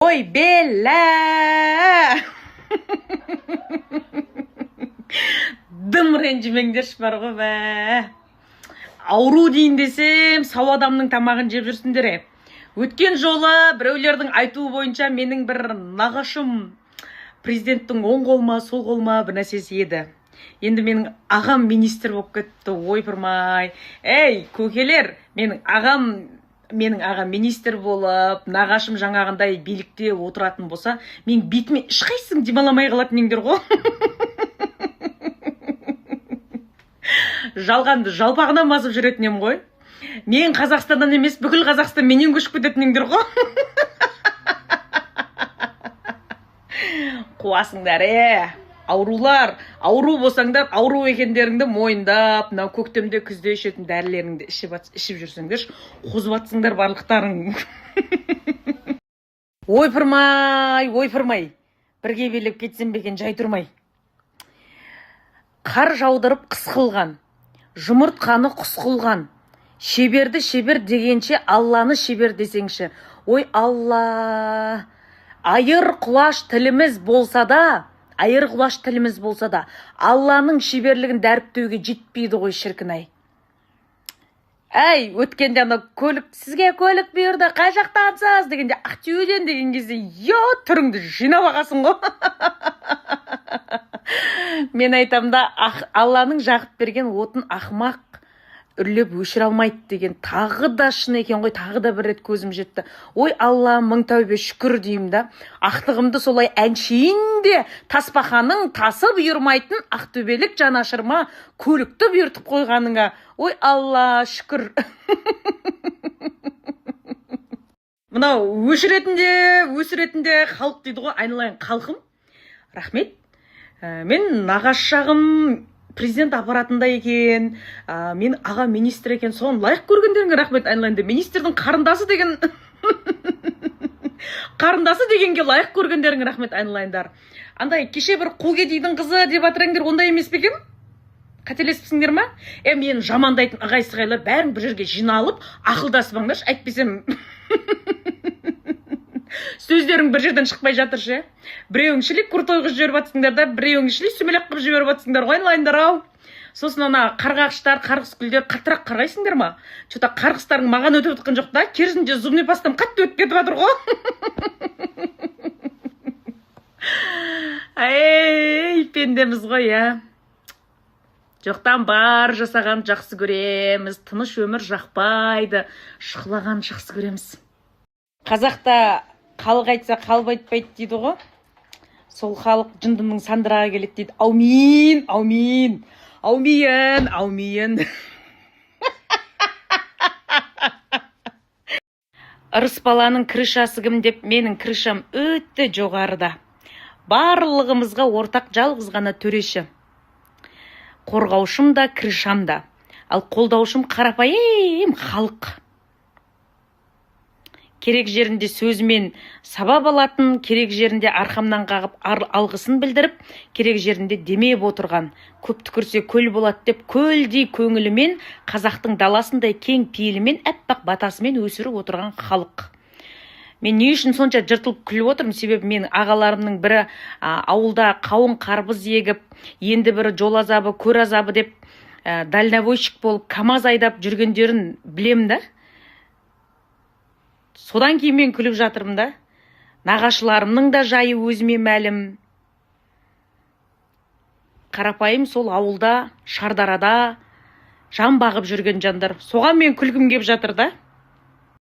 Ой, Белла! Дым ренжімеңдерші бар ғой, бә. Ауру дейін десем, сау адамның тамағын жеп жүрсіңдер, е. Өткен жолы біреулердің айтуы бойынша менің бір нағашым президенттің оң қолма, сол қолма бір нәрсесі еді. Енді менің ағам министр болып кетті, ойпырмай. Ей, көкелер, менің ағам министр болып, нағашым жаңағындай билікте отыратын болса, мен бетіме ешқайсың демаламай қалатын едіңдер ғой. Жалғанды жалпағынан басып жүретін ем ғой. Мен Қазақстаннан емес, бүкіл Қазақстан менен көшіп кететін едіңдер ғой. Қуасыңдар, е. Аурулар, ауру болсаңдар, ауру екендеріңді мойындап, мынау көктемде, күзде ішетін дәрілеріңді ішіп жүрсеңдерші, қозып атсыңдар барлықтарың. Ойпырмай, ойпырмай, бірге билеп кетсем бе екен жай тұрмай. Қар жаудырып қыс қылған, жұмыртқаны құс қылған, шеберді шебер дегенше Алланы шебер десеңші. Ой, Алла, айыр құлаш тіліміз болса да, айыр құлаш тіліміз болса да, Алланың шеберлігін дәріптеуге жетпейді ғой, шіркін-ай. Әй, өткенде ана көлік, сізге көлік бұйырды, қай жақтансыз дегенде, Ақтөбеден деген кезде, ё, түріңді жинап ағасың ғой. Мен айтам да, Алланың жағып берген отын ақымақ үрлеп өшіре алмайды деген тағы да шын екен ғой, тағы да бір рет көзім жетті. Ой, Алла, мың тәубе шүкір деймін да. Ақтығымды солай әншейін де тасбақаның тасы бұйырмайтын ақтөбелік жанашырма көлікті бұйыртып қойғаныңа. Ой, Алла, шүкір. Мынау өшіретінде, өсіретінде халық дейді ғой, айналайын халқым. Рахмет. Мен нағашы жағым президент аппаратында екен, мен аға министр екен, соны лайық көргендеріңе рахмет, айналайын деп. Министрдің қарындасы деген қарындасы дегенге лайық көргендеріңе рахмет, айналайындар. Андай кеше бір қу кедейдің қызы деп жатырыңдар, ондай емес пе екен? Қателесіпсіңдер ма? Мені жамандайтын ығай-сығайлар бәрін бір жерге жиналып ақылдасып алыңдаршы, әйтпесем сөздерің бір жерден шықпай жатыр ше. Біреуің шіли крутой қыз жіберіп жатсыңдар да, біреуің шіли сүмелек қылып жіберіп жатсыңдар ғой, айналайындар ау. Сосын ана қарғағыштар, қарғыс гүлдер қаттырақ қарғайсыңдар ма? Че-то қарғыстарың маған өтіп жатқан жоқ та, керісінше зубной пастам қатты өтіп кетіп жатыр ғой. Ей, пендеміз ғой, иә. Жоқтан бар жасаған жақсы көреміз, тыныш өмір жақпайды, шұқылаған жақсы көреміз. Қазақта халық айтса қалып айтпайды дейді ғой. Сол халық жындының сандырағы келеді дейді. Аумин, аумин, аумин, аумин. Ырыс баланың крышасы кім деп, менің крышам өте жоғарыда. Барлығымызға ортақ жалғыз ғана төреші. Қорғаушым да, крышам да. Ал қолдаушым қарапайым халық. Керек жерінде сөзімен сабап алатын, керек жерінде арқамнан қағып алғысын білдіріп, керек жерінде демеп отырған. Көп түкірсе көл болады деп көлдей көңілімен, қазақтың даласындай кең пейілімен, аппақ батасымен өсіріп отырған халық. Мен не үшін сонша жыртылып күліп отырмын? Себебі менің ағаларымның бірі, ауылда қауын қарбыз егіп, енді бірі жол азабы, көр азабы деп, дальнобойщик болып КамАЗ айдап жүргендерін білем да. Содан кейін мен күліп жатырмын да. Нағашыларымның да жайы өзіме мәлім. Қарапайым сол ауылда, Шардарада жан бағып жүрген жандар. Соған мен күлкім кеп жатыр да.